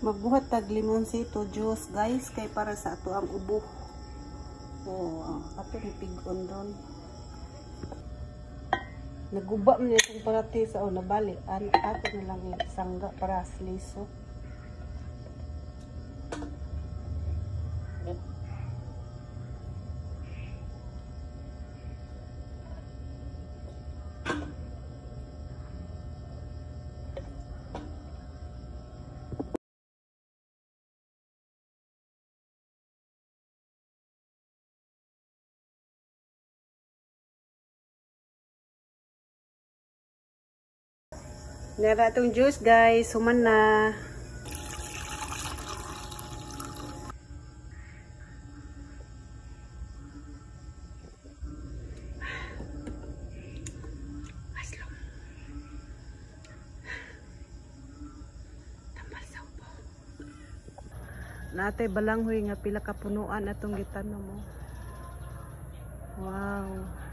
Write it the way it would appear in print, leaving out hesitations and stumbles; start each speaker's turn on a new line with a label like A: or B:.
A: Magbuhat tag limonsito juice, guys, kay para sa ato ang ubo. Oh, ato ni pig-on doon. Naguba man itong parati sa, oh, nabali. An ato na lang isangga para sa liso. Nara itong juice, guys, human na. Aslong. Tambal sa ubo. Natay balanghoy nga pila ka punuan atong gitanom mo. Wow.